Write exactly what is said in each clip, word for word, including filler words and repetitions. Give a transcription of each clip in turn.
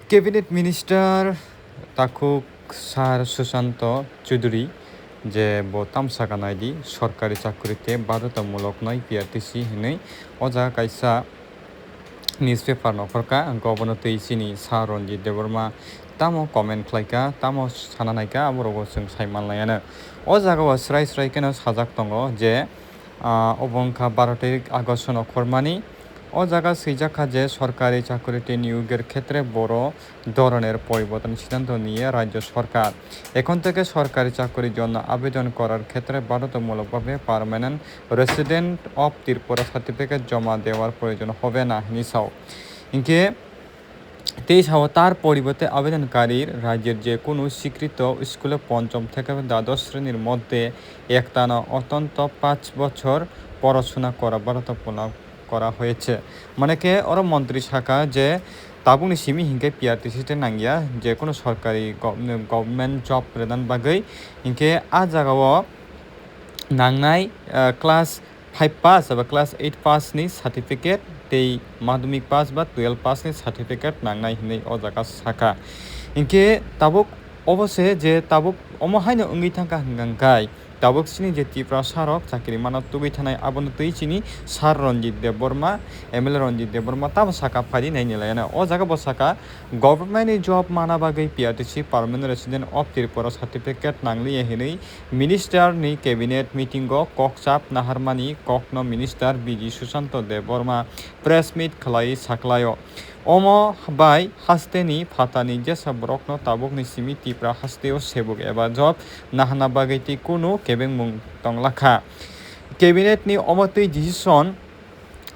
Cabinet Minister takhuk Sir Sushanto Chuduri je bo tamsaka naidi sorkari chakri tei badhotamulok noi P R T C hinwi o jaga kaisa newspaper nokhorka, hwnkhe obono twi chini Sir Ranjit Debbarma tamo comment khlaika, tamo sana naika, aborogo chwng sai manlaiano. O jagao srai srai kheno sajak tongo je, ah, obo wngkha baro tarik Agosto nokhormani. O jaga swijak kha je sorkari chakri tei niyogir khetre boro ধরনের পরিবর্তন সিদ্ধান্ত নিয়ে রাজ্য সরকার। এখন থেকে সরকারি চাকরির জন্য আবেদন করার ক্ষেত্রে বাধ্যতামূলকভাবে পার্মানেন্ট রেসিডেন্ট অফ ত্রিপুরা সার্টিফিকেট জমা দেওয়ার প্রয়োজন হবে না, hinwi sao. Hinkhe tei sao, তার পরিবর্তে আবেদনকারীর রাজ্যের যে কোনো স্বীকৃত স্কুলে পঞ্চম থেকে দ্বাদশ শ্রেণীর মধ্যে একটানা অন্তত পাঁচ বছর পড়াশোনা করা বাধ্যতামূলক করা হয়েছে. Mane khe oro montri saka je tabukni simi hinkhe P R T C tei nangya, je kono sorkari gov-, government job rwna bagwi. Hinkhe a jagao nangnai, ah, class five pass eba class eight pass ni certificate tei madhyamik pass ba twelve pass ni certificate nangnai hinwi o jaga saka. Hinkhe tabuk obo se je tabuk omo haino wngwi thangkha hwnkha hwnkhe tabuk chini je Tiprasa rok chakri mana tubui thanai, abono twi chini Sir Ranjit Debbarma, M L A Ranjit Debbarma tamo saka phaidi naini laiano. O jaga bo saka, government ni job mana bagwi P R T C, Permanent Resident of Tripura Certificate nangliya hinwi minister ni cabinet meeting o kokchap naharmani kokno minister B G Sushanto Debbarma press meet khlai saklaio. Omo bai hasteni phatani jesa borokno tabukni simi Tipra hasteo sebuk eba job nahana bagwi tei kunu kebengmung tonglakha. Cabinet ni omo twi decision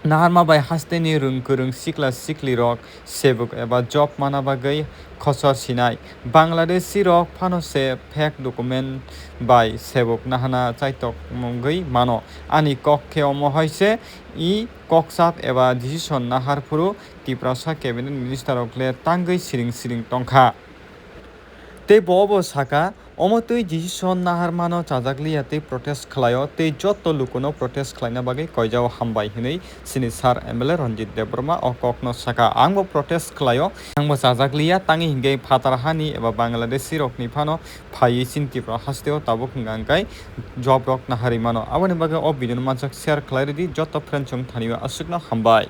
naharma bai hasteni rwng kwrwng sikla siklirok sebuk eba job mana bagwi khosor sinai. Bangladeshi rok phano se fake document bai sebuk nahana chaitok mungwi mano. Ani kok khe omo hai se, i kokchap eba decision nahar phuru Tiprasa cabinet minister rok le tangwi siring siring tongkha. Tei bo bo saka, omo twi decision naharmano chajakliya tei protest khlaio tei joto lukuno protest khlaina bagwi koijao hambai hinwi chini Sir M L A Ranjit Debbarma o kokno saka. Angbo protest khlaio, angbo chajakliya, tangwi hinkhe phatar hani eba Bangladeshi rokni phano phaiwi chini Tripura hasteo tabuk hwnkha hwnkhe job rok naharwi mano. Aboni bagwi o video no mansak share khlai rwdi joto friend chong thanio, aswkno hambai.